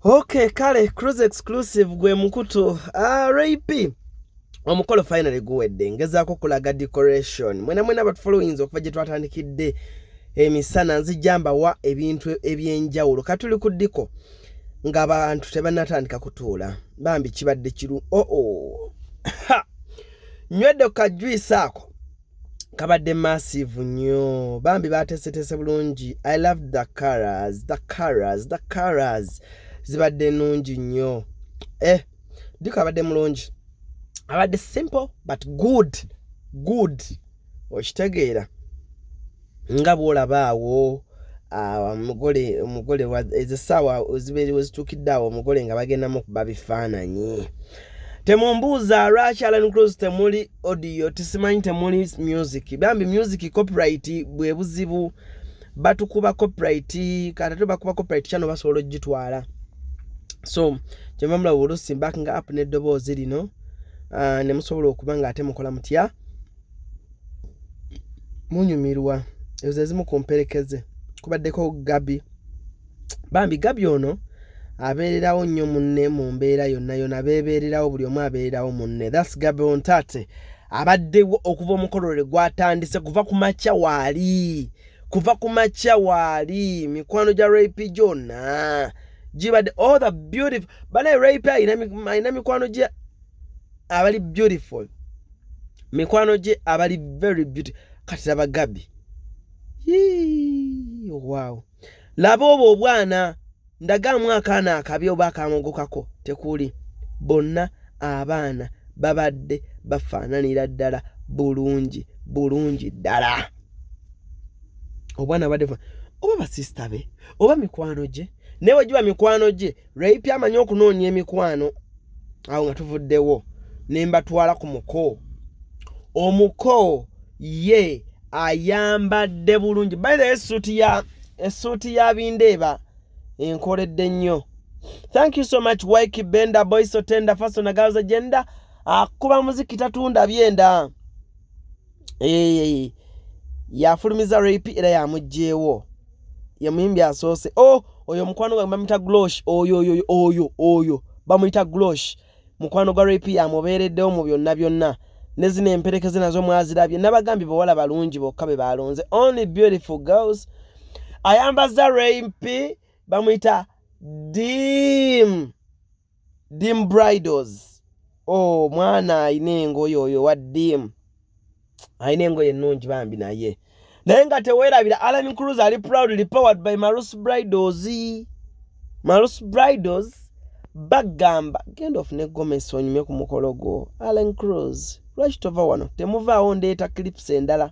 Okay, kale Cruise Exclusive gwe mukutu. Ah, Ray P. Omukolo finally guwedde. Ngezaako kulaga decoration. Mwena mwena abatufollowings okuva gye twatandikidde emisana nzijja mbawa ebintu eby'enjawulo. Katuli ku diko ng'abantu tebannatandika kutuula. Bambi kibadde kiru. Oh oh. Ha! Nywedde ku kajuice ako. Kabadde massive nnyo. Bambi bateeseteese bulungi. I love the colors, the colors, the colors. Zibadde nnungi nnyo. Eh, diko abadde mulungi. Abadde simple but good. Good. Okitegeera. Nga bw'olaba awo omugole ezo essaawa zibeere we zituukidde awo omugole nga bagenda mukuba bifaananyi. Temumbuuza lwaki Alan Cruz temuli audio, tisimanyi temuli music. Bambi music copyright bwe buzibu. Batukuba copyright, kati ate bakuba copyright kyano basobola ogitwala. So kyenva mulaba oluusi backing up n'eddoboozi lino ne musobola okuba ng'ate mukola mutya munyumirwa. Ezo ezimu ku mperekeze kubaddeko Gabi. Bambi Gabi ono abeererawo nnyo munne mu mbeera yonna yonna, beebeererawo, buli omu abeererawo munne. That's Gabi Ontate, abaddewo okuva omukolo lwe gwatandise, kuva ku makya waali, kuva ku makya waali. Mikwano gya Ray P gyonna gibadde, all the beautiful banaye. Ray P alina mikwano gye abali beautiful, mikwano gye abali very beautiful. Kati laba Gabi. Yii, wow, laba obwo obwana, ndagaamu akaana akabi oba akamogokako tekuli. Bonna abaana babadde bafaananira ddala bulungi bulungi ddala. Obwana badde oba basisita be oba mikwano gye, naye bwe giba mikwano gye, Ray P amanyi okunoonya emikwano. Awo nga tuvuddewo ne mbatwala ku muko. Omuko ye ayambadde bulungi. By the way, essuuti ya bindeeba enkoledde nnyo. Thank you so much, Waiki Benda Boys Tenda Faso Girls Agenda. Akuba muziki, tatunda byenda. Yafulumiza Ray P era yamuggyeewo, ye muyimbi asoose. Oh, oyo omukwano gwange bamuyita Glosh. Oyo oyo oyo oyo bamuyita Glosh, mukwano gwa Ray P, amubeereddewo mu byonna byonna. Ne zino emperekeze nazo mwazirabye. Nabagambye bawala balungi bokka be balonze, only beautiful girls. Ayambaza Ray P bamuyita Dim Bridals. Oh, mwana ayina engoye, oyo wa Dim alina engoye ennungi bambi. Naye nga teweerabira, Alan Cruz ali proudly powered by Marus Bridals. Marus Bridals bagamba genda ofune gomesi onyumye ku mukolo gwo. Alan Cruz, lwaki tova wano? Temuvaawo, ndeeta clips endala.